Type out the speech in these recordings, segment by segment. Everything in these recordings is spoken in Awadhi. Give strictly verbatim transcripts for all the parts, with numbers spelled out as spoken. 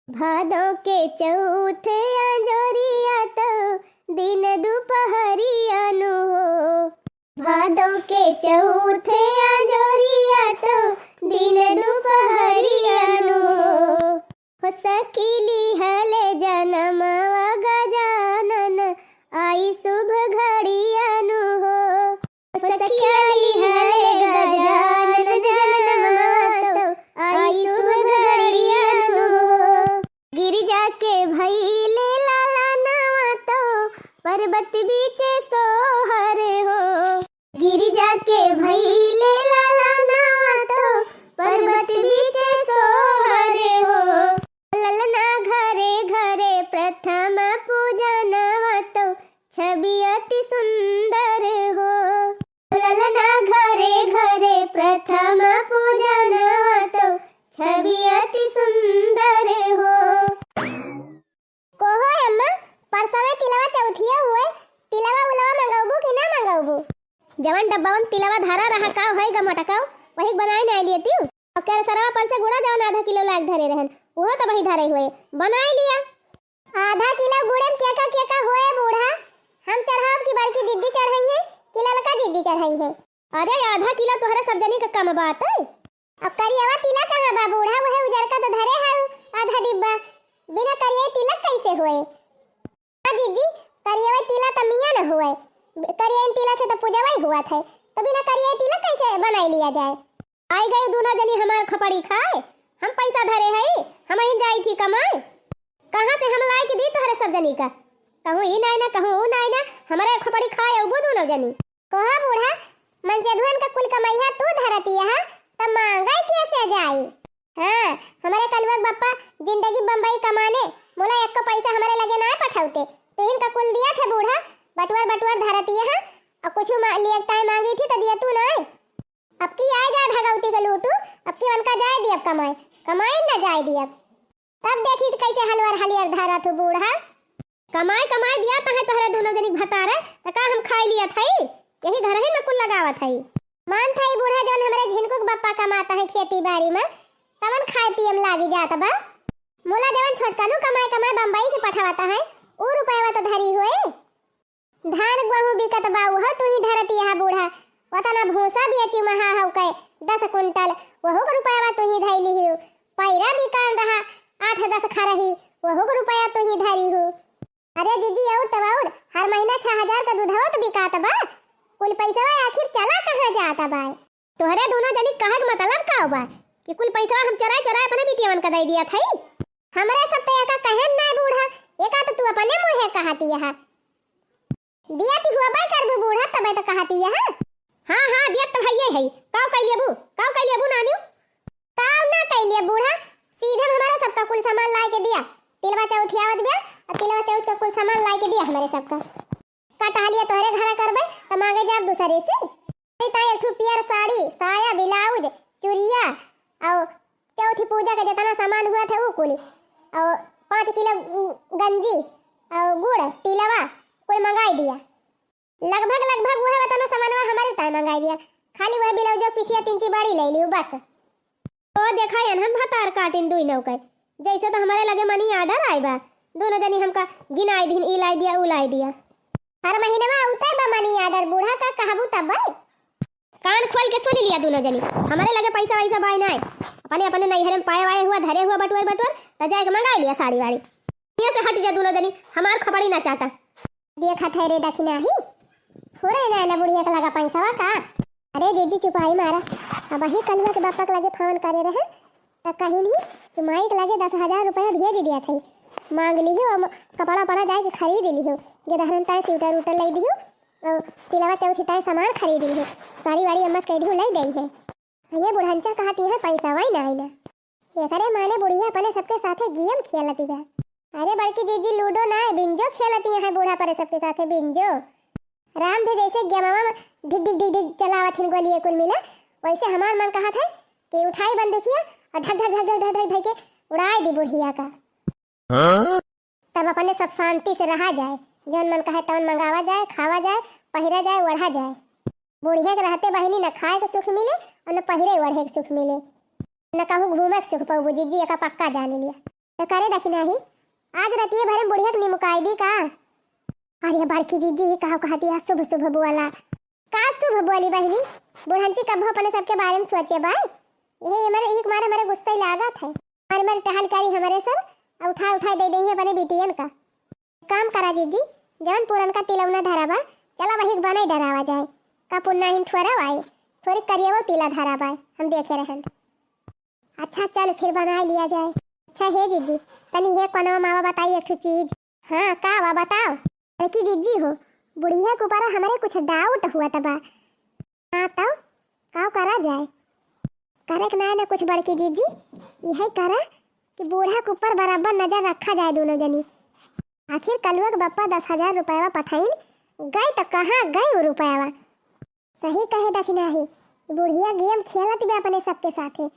भादों के चौथे अंजोरिया तो दिन दुपहरिया नु हो। भादों के चौथे अंजोरिया तो दिन दुपहरिया नु हो। हो सखी लिहले जनमवा गजानन आई शुभ घड़िया नु हो। सखिया लिहले गजानन जनमवा तो आई शुभ घड़िया नु हो। गिरिजा के भइले लाला नवा तो पर्वत बीचे सोहर हो। गिरिजा के भइले लाला नवा तो पर्वत बीचे सोहर हो। ललना घरे घरे प्रथम पूजनवा तो छवि अति सुंदर हो। ललना घरे घरे प्रथम पूजनवा तो छवि अति सुंदर हो। कोहो अम्मा, परसवे तिलवा चौथिया हुए, तिलवा उलवा मंगौबू कि ना मंगौबू? जवन डब्बा में तिलवा धरा रहा का होई ग मोटकाऊ, वही बनाई ना लिए तू। और केरसरवा पर से गुड़ा जवन आधा किलो लाग धरे रहन, उहो तो वही धरे हुए, बनाई लिया। आधा किलो गुड़े में केका केका होए बूढ़ा? हम चढ़ाब कि बड़की दीदी चढ़ई है कि ललका दीदी चढ़ई है? अरे आधा किलो तोहरे सब जनी का कम बात है। अब करियवा तिला कहाँ बा बूढ़ा? वहे उजरका तो धरे हऊ आधा डिब्बा। बिना करिये तिलक कैसे होए? हाँ जीजी, करियवा तिला तो मिया न होए। करिये तिला से तो पूजवा ही हुआ था, तो बिना करिये तिलक कैसे बनाई लिया जाए? आई गई दोनों जनी हमार खपड़ी खाए, हम पैसा धरे हई, हम ही जाई थी कमाए। कहाँ से हम लाई के दी तोहरे सब जनी का? कहूँ ई नाई ना, कहूँ ऊ नाई ना, हमारे खपड़ी खाए अउबू दोनों जनी। कोहा बूढ़ा, मनसेधुअन का कुल कमैहा तू धरती है, त मांगई कैसे जाई? हाँ, हमारे कलुआ के बप्पा जिंदगी बम्बई कमाने, मोला एको पैसा हमारे लगे ना पठौते। तुहिन का कुल दिया थे बूढ़ा, बटुअर बटुअर धरती है, और कुछ मा-, लिए ताई मांगी थी तो दिया तू ना। अब की आए जाए भगवती के लूटू, अब की उनका जाए दियब कमाए, कमाई न जाए दियब। तब देखी त कैसे हलवर हलियर धरत हो बूढ़ा। कमाई कमाई दिया तहे तोहरे दोनों जनी भतारे, त का हम खाई लिया थई? यही घर ही में कुल लगावत हई। मान थई बूढ़ा जौन हमरे झिनकू के बप्पा कमाता है खेती बाड़ी में, तवन खाए पिए में लागी जात बा। मुला जवन छोटकनू कमाए कमाए बम्बई से पठावता है, ऊ रुपया तो धरी होए। धान गेहूं बिकत बा, उहो तू ही धरती है बूढ़ा। ओतना भूसा बेची महा हउ के दस कुंटल, वहू के रुपया तू ही धैली ही। पैरा बिकान रहा आठ दस खरही, वहू के रुपया तू ही धरी हूँ। अरे जीजी, और तब और, हर महीना छह हजार का दूधवा तो बिकात बा। कुल पैसवा आखिर चला कहाँ जात बा? तोहरे दोनों जनी कहे के मतलब का बा कि कुल पैसवा हम चोराए चोराए अपने बिटियवन का दे दिया थई? हमरे सब तो एका कहेन ना बूढ़ा, एका तो तू अपने मुँहे कहती है। दिया ती हुआ बाय करबू बूढ़ा, तबे तो कहती है। हाँ, हाँ, दिया तो भैये है। काव कई लेबू? काव कई लेबू नानी? काव ना कई ले बूढ़ा, सीधे हमारा सबका कुल सामान लाए के दिया। तिलवा चौथ आवत बिया, और तिलवा चौथ का कुल सामान लाए के दिया हमारे सबका। का टहलिया तोहरे घरा करबे, त मांगे जाब दूसरे से। अरे ताई एक ठो पियर साड़ी, साया, ब्लाउज, चुरिया, और चौथी पूजा के जितना सामान हुआ था वो कुली, और पाँच किलो गंजी और गुड़, तिलवा, कुल मंगाई दिया। लगभग, लगभग वह वतना सामानवा हमारे ताई मंगाई दिया। खाली वह ब्लाउजो पिसिया तिंची बड़ी ले ली बस। ओ देखा एनहन भतार काटिन दुई नौ के, जैसे तो हमारे लगे मनी आर्डर आए बा। दोनों जनी हमका गिनाई दिन, ई लाई दिया, ऊ लाई दिया। हर महीनवा उतर बा मनी आर्डर, बूढ़ा का कहबू तब बे। कान खोल के सुन लिया दोनों जनी, हमारे लगे पैसा वैसा बाय नाय। अपने, अपने नैहरे में पाए वाए हुआ, धरे हुआ बटुअर, बटुअर, त जाए के मंगाई लिया साड़ी वाड़ी। ये से हट जा दोनों जनी, हमार खोपड़ी ना चाटा। देखत है रे दखिनाही, हो रहे ना, ना बुढ़िया के लगा पैसा का। अरे जीजी चुपाई मारा, अब वही कलुआ के बापा के लगे फोन करे रहे, त कहीं नहीं कि माई के लगे दस हजार रुपया भेज दिया था, मांग लिहो, हम कपड़ा पड़ा जाए के खरीद लिहो, गेदहरन ताए स्वेटर उटर ले दिहो, और तिलवा चौथी ताए सामान खरीद लिहो, साड़ी वाड़ी अम्मा से कह दिहो ले दे है। ये बुढ़ंचा कहती है पैसा वाई ना आई ना। एकरे माने बुढ़िया अपने सबके साथे गेम खेलती बा। अरे बड़की जीजी लूडो ना, बिंजो खेलती है बूढ़ा परे सबके साथे बिंजो। राम धे जैसे गेमवा में ढिग ढिग ढिग ढिग चलावत हिन गोलिये कुल मिले, वैसे हमार मन कहत है कि उठाई बंदूकिया और ढक ढक ढक ढक ढक ढक ढक के उड़ाई दी बुढ़िया का। हाँ? तब अपने सब शांति से रहा जाए, जौन मन कहे तौन मंगावा जाए, खावा जाए, पहिरा जाए, ओढ़ा जाए। बुढ़िया के रहते बहिनी न खाए के सुख मिले और न पहिरे ओढ़े के सुख मिले, न कहूँ घूमे के सुख पाऊ जीजी, एका पक्का जान लिया। तो करे दखिनाही, आज रतिये भरे में बुढ़िया के निमुकाई दी का? अरे बड़की जीजी, का कहती है, शुभ शुभ बोला। का शुभ बोली बहिनी, बुढ़ंती कबो अपने सबके बारे में सोचे बा? यही हमारे एक मारे हमारे गुस्सा ही लागत है। हमारे मारे टहल करी हमारे सब, और उठा उठा दे देही अपने बिटियन का। काम करा जीजी, जवन पुरनका तिलौना धरा बा, चला वही के बनाई डरावा जाए। का पुन्ना हिन थोड़ा आए, थोड़ी करियवा तिला धरा बा, हम देखे रहन। अच्छा चल फिर बनाए लिया जाए। अच्छा हे जीजी, तनी हे कोनवा मावा बताई एक ठो चीज। हाँ का बा बताओ। बड़की जीजी हो, बुढ़िया के ऊपर हमरे कुछ doubt हुआ त बा। हाँ तब का करा जाए? करे के ना ना कुछ बड़की जीजी, यही करा कि बूढ़ा के ऊपर बराबर नजर रखा जाए दोनों जनी। आखिर कलुआ के बप्पा दस हजार रुपया पठाइन, गए त कहाँ गए वो रुपया? सही कहे दखिनाही, बुढ़िया game खेलत बा अपने सबके साथे।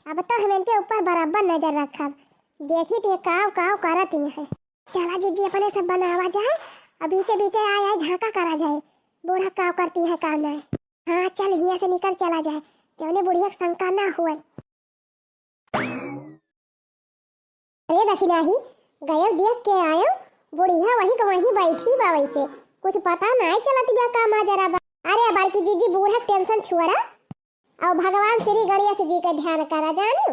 अब तो हम इनके ऊपर बराबर नजर रखब, देखी ते काव काव करत ही है। चला जीजी, अपने सब बनावा जाए, अब बीचे बीचे आए आए झांका करा जाए, बूढ़ा काव करती है काव ना। हाँ चल, हिया से निकल चला जाए, जौने बुढ़िया के शंका ना हुए। अरे दखिनाही, गयो देख के आयो, बुढ़िया वही के वही बैठी बा वैसे, कुछ पता नाई चलत बा का माजरा बा। अरे बड़की जीजी, बूढ़ा के tension छोड़ा, और भगवान श्री गणेश जी के ध्यान करा जानी,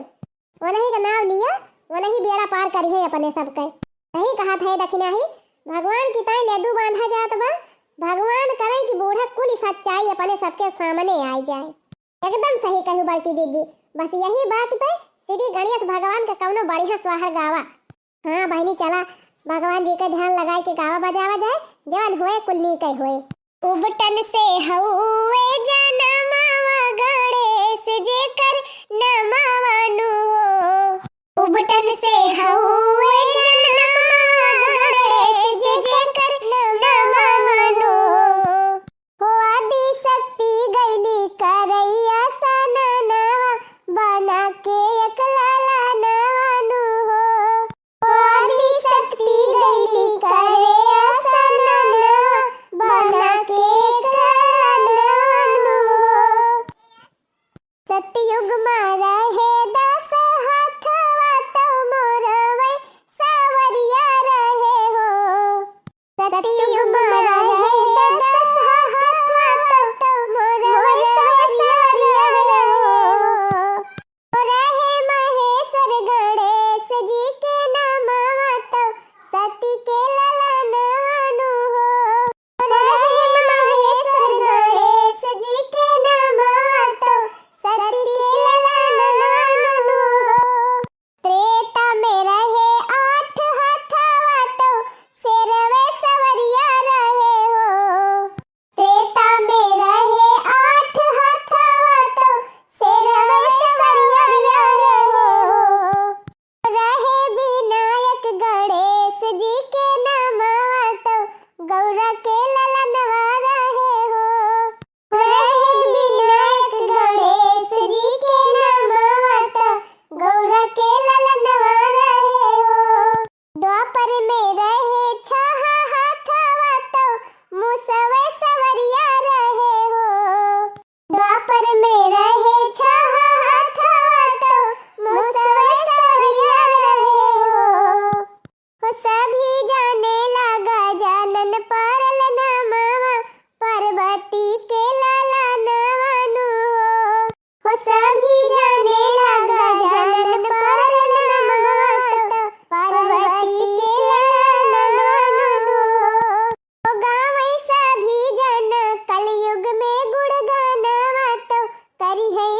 उन्हीं का नाम लिया, उन्हीं बेड़ा पार करी है अपने सबके। सही कहा था दखिनाही, भगवान की ताई लड्डू बांधा जात बा, भगवान करे कि बूढ़ा कुल सच्चाई अपने सबके सामने आई जाए। एकदम सही कहू बड़की दीदी, बस यही बात पे श्री गणेश भगवान का कौनो बढ़िया सोहर गावा। हाँ बहिनी, चला भगवान जी के ध्यान लगाए के गावा बजावा जाए, जवन होए कुल नीक होए। उबटन से हउए जनमवा गणेश जेकर नमवा नु हो। उबटन से हउए जनमवा गणेश जेकर नमवा नु हो। हो आदि शक्ति गैली करैया सननवा, बना के एक लाला नवा नु हो। हो आदि शक्ति गैली करैया सननवा, बना के एक लाला नवा नु हो। सतयुग मा रहे दस हथवा तौ मोर वै सावरिया रहे हो। सतयुग मा रहे दस हथवा तौ मोर वै सावरिया रहे हो। रहे महेश्वर गणेश जी के नमवा तौ सती के ललनवा नु हो। रहे महेश्वर गणेश जी के नमवा तौ सती के ललनवा नु हो। त्रेता में रहे आठ हथवा तौ शेरवे सवरिया रहे हो। त्रेता में रहे आठ हथवा तौ शेरवे सवरिया रहे हो। रहे विनायक गणेश जी के नमवा तौ गौरा के ललनवा रहे हो। रहे विनायक गणेश जी के नमवा तौ गौरा के ललनवा रहे हो। द्वापर में रहे छह हथवा तौ मुसवे सवरिया रहे हो। द्वापर में रहे छह हथवा तौ मुसवे सवरिया रहे हो। हो सभी जाने लागा जानन पारल नमवा पार्वती के लाला नवा नु हो। हो सभी जाने लागा जानन पारल नमवा तौ पार्वती के लाला नवा नु हो। हो गावै सभी जन कलयुग में गुणगानवा तौ करिहैं